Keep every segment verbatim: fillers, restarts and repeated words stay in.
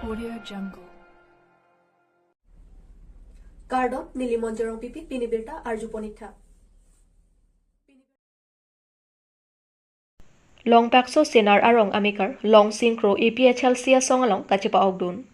Audio Jungle. Kardom, neli Monjorong Pipi, pini birta arjupon ik tha. Longpakso Senar arong amekar Longsing Kro A P H L C asong along kachepa-okdun.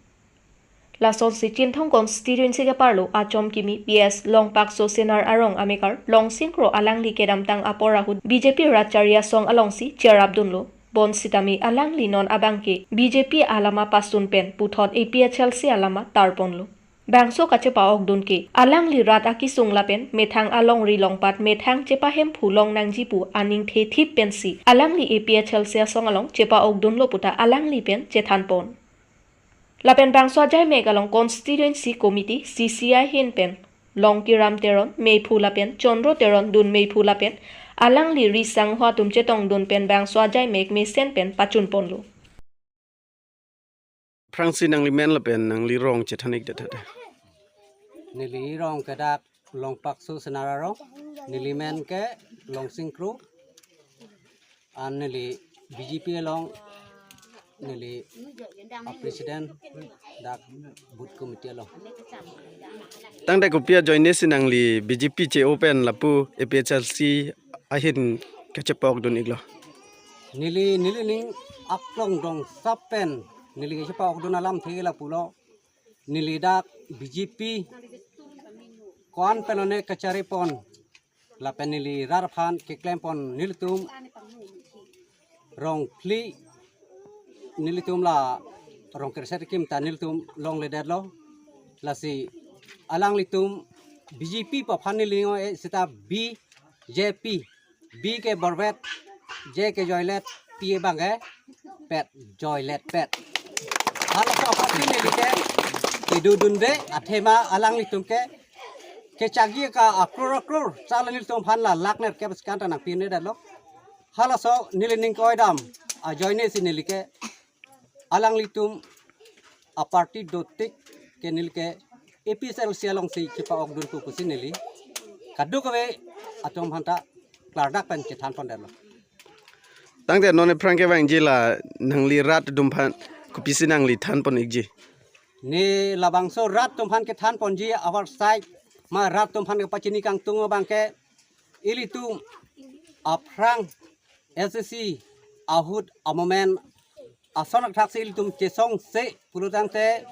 Lasonsi Chinthong constituency keparlo Achom Kimi P S Longpakso Senar arong amekar Longsing Kro alangli kedamtang apor ahut B J P rat chari asong alongsi cherapdunlo. Bonsitame alangli non abangke B J P alama pasun pen puthot A P H L C alama tarponlo. Bangso kachepa-okdun ke alangli rat akesung lapen methang alongri longpat methang chepahemphu longnangji pu aning thethip pensi alangli A P H L C asong along chepa-okdunlo puta alangli pen chethanpon. Lapen bangso ajaimek along constituency committee C C ahin pen Longkiram Teron meiphu lapen Chondro Teron dun meiphu lapen alangli ri sangho atum chetongdun pen bangso ajaimek mesen pen pachunponlo. Aphrangsi nangli men lapen nangli rong chethan ik det tha. Neli rong ke dak Longpakso Senar arong, neli men ke Longsing Kro, an neli B J P along, neli a president dak booth committee along. Tangte kopi ajoinesi nangli B J P che-o pen lapu A P H L C ahin kachepa-okdun iklo? Neli, nelining aklong dong sap pen neli kachepa-okdun alamthe ke lapulo. Neli dak B J P ko-an pen lone kacharipon lapen neli rat aphan keklempon nelitum rong phli, nelitum la rong kre-sat kim ta nelitum longledetlo. Lasi alanglitum B J P pu aphan neli ngo-e seta B J P, B ke borvet, J ke joilet, P abangke pet, joilet pet. Halaso aphansi neli ke kedodunde, athema alanglitum ke kechakji ka akror akror, sala nelitum aphan la lakh nerkep sekan ta nangpinedetlo. Halaso nelining ke-oi dam ajoinesi neli ke alanglitum a party dotik ke neli ke A P H L C alongsi chepa-okdun pu pusi neli kadokave atum aphanta klardak pen chethanpondetlo. Tangte non aphrang kevangji la nangli rat atum aphan kopisi nangli thanpon ikji? Ne labangso rat atum aphan kethanponji avarsai ma rat atum aphan kepachini kangtung abangke ilitum aphrang S C C ahut amomen ason athaksi ilitum chesongse pulotangte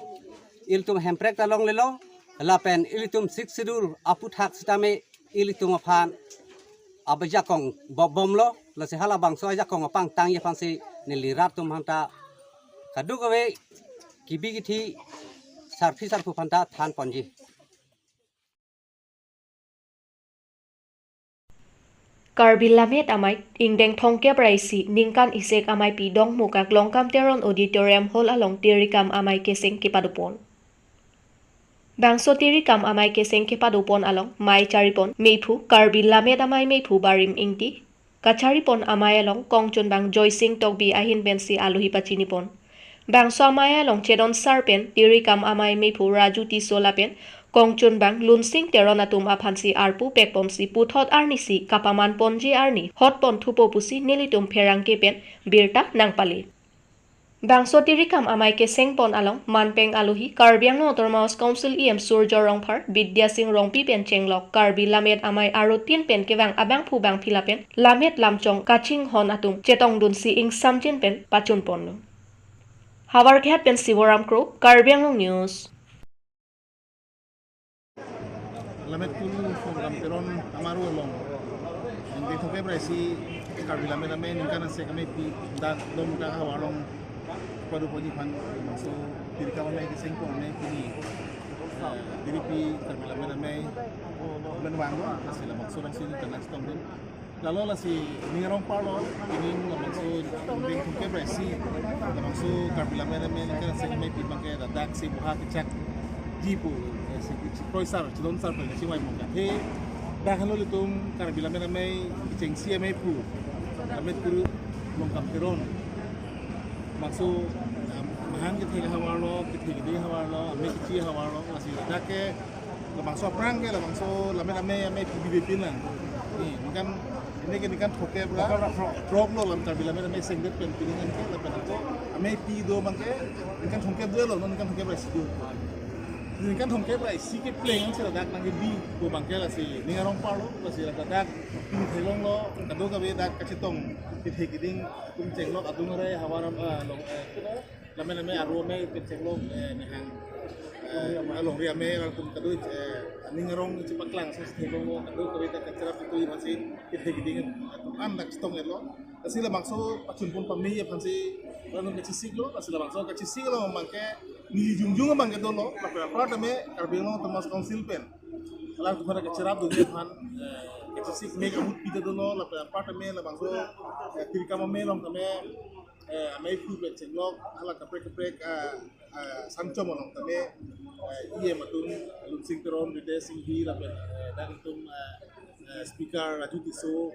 ilitum Hemprek ta longlelo, lapen ilitum Sixth Schedule aputhak sitame ilitum aphan ajakong bobomlo, lasi halabangso ajakong apangtangji aphansi neli rat atum aphanta kadokave kebi kethe sarpi sarpo aphanta thanponji. Karbi Lammet Amei ingdeng thomkep ra isi ningkan isek ameipi Dongmukak Longkam Teron Auditorium Hall along Tirikam Amei Keseng kepadopon. Bangso Tirikam Amei Keseng kepadopon along mei charipon meiphu Karbi Lammet Amei meiphu Barim Ingti, kacharipon amei along kongchunbang Joysing Tokbi ahin pensi alohi pachinipon. Bangso amei along chedon sar pen Tirikam Amei meiphu Raju Tisso lapen kongchunbang Lunsing Teron atum aphansi arpu pekponsi puthot arnisi kapamanponji arni hotpon thupo pusi nelitum pherangke pen birta nangpale. Bangso Tirikam Amei kesengpon along manpeng alohi Karbi Anglong Autonomous Council E M Surjya Rongphar, Bidya Sing Rongpi pen chenglok Karbi Lammet Amei arutin pen kevang abangphu bangphi lapen lammet lamchong kachinghon atum chetongdunsi ingsamjin pen pachunponlo. Howraghat pen Siboram Kro, Karbi Anglong News. Lammet Kuru Longkam Teron amaru along ingdeng thomkep ra isi Karbi Lammet Amei ningkan isek ameipi dak Dongmukak ahavar along padoponji aphan bangso Tirikam Amei kesengpon amei pini, eh, diripi Karbi Lammet Amei menwanglo, lasi labangso alongsi ningkan nangchetongdun. Lalo lasi ning arong parlo, ning labangso ingdeng thomkep ra isi labangso Karbi Lammet Amei ningkan isek ameipi abangke dadak si buha kechakji pu, eh, si, si kroisar, chedon sar pen si wai mongka. He, dak halo ilitum Karbi Lammet Amei kechengsi ameipu Lammet Kuru Longkam Teron. Bangso, um, mahang kethe ahavar lo, kethe kede ahavar lo, amei kechi ahavar lo, lasi dadak ke labangso aphrang ke, labangso Lammet Amei, amei pibide pinang. Ni, ningkan, ini ke ningkan thomkep ra throk lo lam Karbi Lammet Amei sengdet pen pining ke, lapen ako, Mei pi do abangke, ningkan thomkep dolo, non ningkan thomkep ra isi do. Ningkan thomkep ra isi kepleng ansi ladak nangkebi pu abangke lasi ning arong parlo, lasi ladak pini theklonglo, kadokave dak kachetong kethe keding atum chenglok adung are havar am, ah, long, eh, kuno, lame lame aru amei pen chenglok, eh, nehang, eh, alongri amei atum kado, eh, aning arong chepaklang si theklonglo, kadokave dak kacherap itu masih kethe keding atum an dak chetong etlo. Lasi labangso pachunpon pame aphansi latum kachesiklo, lasi labangso kachesik along abangke neli jongjung abangke dolo, lapen apar tame Karbi Anglong Autonomous Council pen alangtum aphan kacherap dun aphan, eh, kachesik mek ahut pita dolo, lapen apar tame labangso, eh, tirikam ame along tame, eh, amei phu pen chenglok, hala kaprek kaprek, ah, ah, sanchom along tame, eh, E M atum, Lunsing Teron, Ritesh Enghi, lapen, eh, dak atum, eh, eh, Speaker Raju Tisso,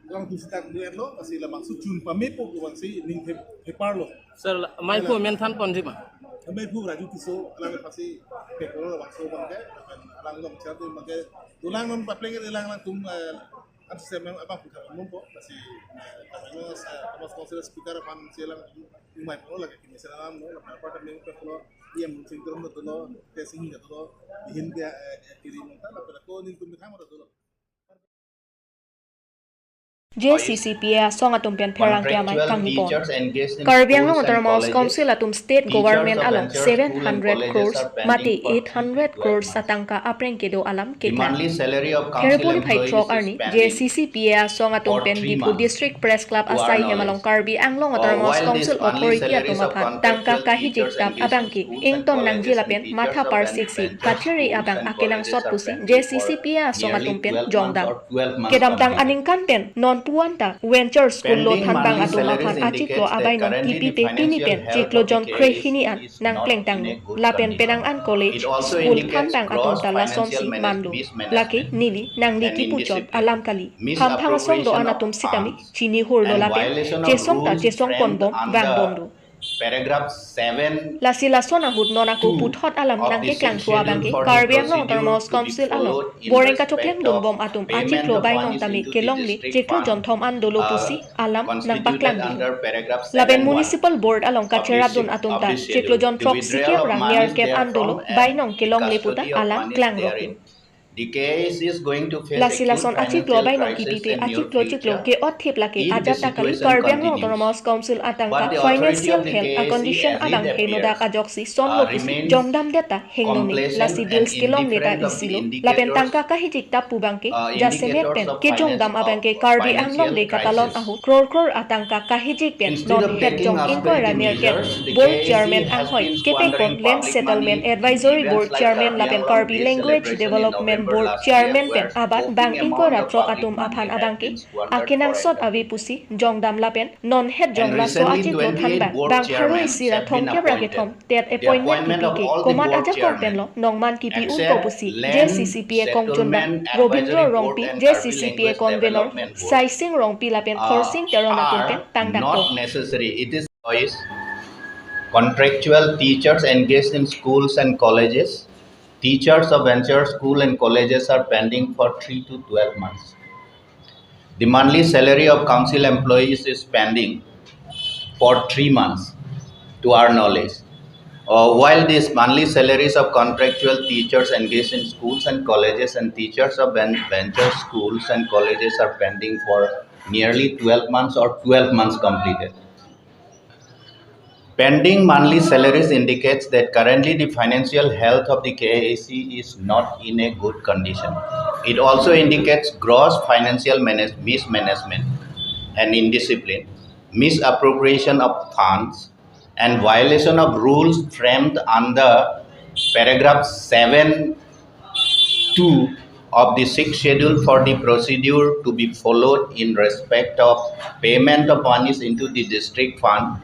alangtum sita do etlo, lasi labangso chun pamepo pu abangsi ning the-, theparlo. Sir, la-, amei phu menthan ponji ma? Amei phu Raju Tisso, alang pasi peklo labangso abangke, lapen alang along cherap abangke, dolang non papleng alang alangtum, eh, an sistem abang putha mumpo, lasi, eh, kami no, eh, Autonomous Council Speaker aphansi alang umai polo lagi kini selalam no, lapen apar tame peklo, E M Lunsing Teron dolo, Ritesh Enghi dolo, dihin dia, eh, kiri mungta, lapen ako nelitum bithang dolo. J C C P A asong atum pen pherangke amei kangni pon. Karbi Anglong Autonomous Council atum state government along seven hundred crores mate eight hundred crores atangka apreng kedo alam keklang. Pherepoli phai throk arni J C C P A asong atum pen Diphu District Press Club asai hem along Karbi Anglong Autonomous Council authority atum aphan tangka kahijik tap abangke ington nangji lapen matha parsik si kathere abang akenangsot pusi J C C P A asong atum pen jongdam. Kedamtang aningkan pen non puan ta venture school lo thanbang atum aphan achiklo abainong kipipe pini pen chiklo jon kre hini an nangplengtanglo. Lapen penang an college school thanbang atum ta lasonsi manlo. Lake neli nangli kipuchot alam kali. Hamphang asong do-an atum sitame chinihurlo lapen chesong ta chesong ponbom vangbomlo. Paragraph seven. Lasi lason ahut non ako puthot alam nangkeklang thu abangke Karbi Anglong Autonomous Council along boreng kachoklem dunbom atum achiklo bainong tame kelongle chiklo jonthom an dolo pusi alam nangpaklang dun. Lapen Municipal Board along kacherap dun atum ta chiklo jon throksi kep ra nerkep an dolo bainong kelongle puta alam klangrok dun. Lasi lason achiklo bainong kipipe achiklo chiklo ke-ot thip lake ajat ta kali Karbi Anglong Autonomous Council atangka financial health a condition abang henodak ajoksi sonlo pusi jongdamdet ta hengnone. Lasi bills kelongle ta isilo. Lapen tangka kahijik tap pu abangke jasemet pen kejongdam abangke Karbi Anglong le katalon ahut kror kror atangka kahijik pen non het jong ingkoi ra nerkep Board Chairman anghoi kepekon Land Settlement Advisory Board Chairman lapen Karbi Language Development Board Chairman pen abat bang ingkoi ra throk atum aphan abangke akenangsot ave pusi jongdam lapen non het jong laso achiklo thanbang bang pharo isi ra thomkep ra kethom tet appointment kipi ke komat ajakong penlo nongman kipi unpo pusi J C C P A kongchunbang Robindro Rongpi, J C C P A convener Saising Rongpi lapen Khorsing Teron atum pen tangdakpo. Not necessary. It is choice. Contractual teachers engaged in schools and colleges. Teachers of venture school and colleges are pending for three to twelve months. The monthly salary of council employees is pending for three months, to our knowledge. Uh, while these monthly salaries of contractual teachers engaged in schools and colleges and teachers of ven-, venture schools and colleges are pending for nearly twelve months or twelve months completed. Pending monthly salaries indicates that currently the financial health of the K A A C is not in a good condition. It also indicates gross financial manage-, mismanagement and indiscipline, misappropriation of funds, and violation of rules framed under paragraph seven two of the sixth schedule for the procedure to be followed in respect of payment of monies into the district fund,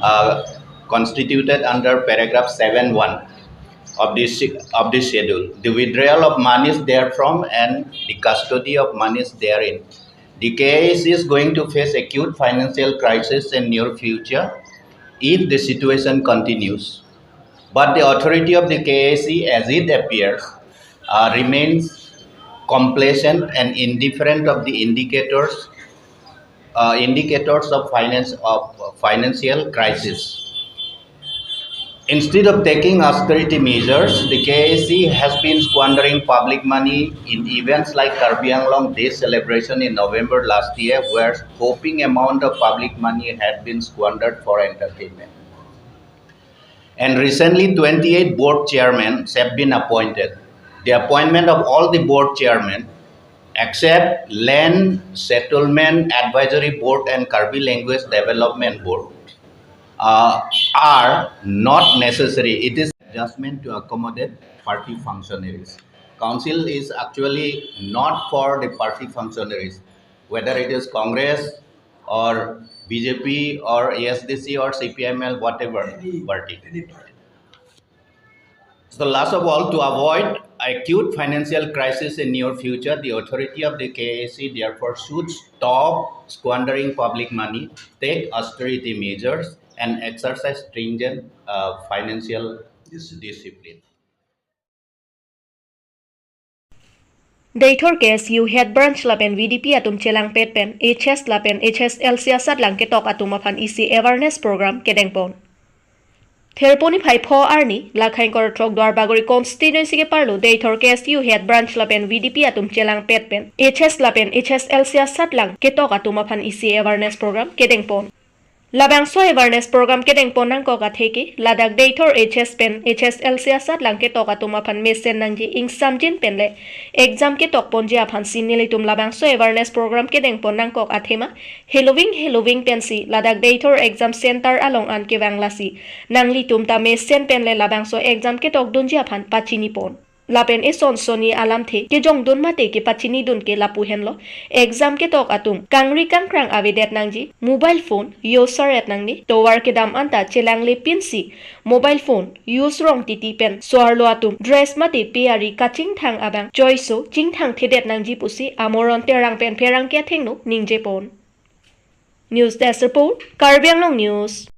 uh, constituted under paragraph seven one of the si-, of the schedule, the withdrawal of monies therefrom and the custody of monies therein. The K A A C is going to face acute financial crisis in near future if the situation continues. But the authority of the K A A C, as it appears, uh, remains complacent and indifferent of the indicators, uh, indicators of finance, of financial crisis. Instead of taking austerity measures, the K A C has been squandering public money in events like Karbi Anglong Day celebration in November last year, where whopping amount of public money had been squandered for entertainment. And recently, twenty-eight board chairmen have been appointed. The appointment of all the board chairmen, except Land Settlement Advisory Board and Karbi Language Development Board, uh, are not necessary. It is adjustment to accommodate party functionaries. Council is actually not for the party functionaries, whether it is Congress or B J P or A S D C or C P I M L, whatever Any, party. Any party. So last of all, to avoid acute financial crisis in near future, the authority of the K A C therefore should stop squandering public money, take austerity measures, and exercise stringent uh, financial discipline. Deithor K S U Head Branch lapen V D P atum chelangpet pen H S lapen H S L C asatlang ketok atum aphan isi awareness program kedengpon. Therponi phai pho arni, Lakhaingkor throk Duarbagori constituency keparlo Deithor K S U Head Branch lapen V D P atum chelangpet pen H S lapen H S L C asatlang ketok atum aphan isi awareness program kedengpon. Labangso awareness program kedengpon nangkok atheke, ladak Deithor H S pen H S L C asatlang ketok atum aphan mesen nangji ingsamjin penle exam ketokponji aphansi nelitum labangso awareness program kedengpon nangkok athema, heloving heloving pensi ladak Deithor exam center along an kevang lasi nanglitum ta mesen penle labangso exam ketokdunji aphan pachinipon. Lapen eson sonni alamthe kejongdun mate kepachinidun ke lapu henlo, exam ketok atum kangri kangkrang avedet nangji, mobile phone use-et nangne, tovar kedam anta chelanglepinsi mobile phone use rong titi pen so-arlo atum dress mate pe ari kachingthang abang choice-o chingthangthedet nangji pusi Amoron Terang pen pherangke athengno ningjepon. News Desk Report, Karbi Anglong News.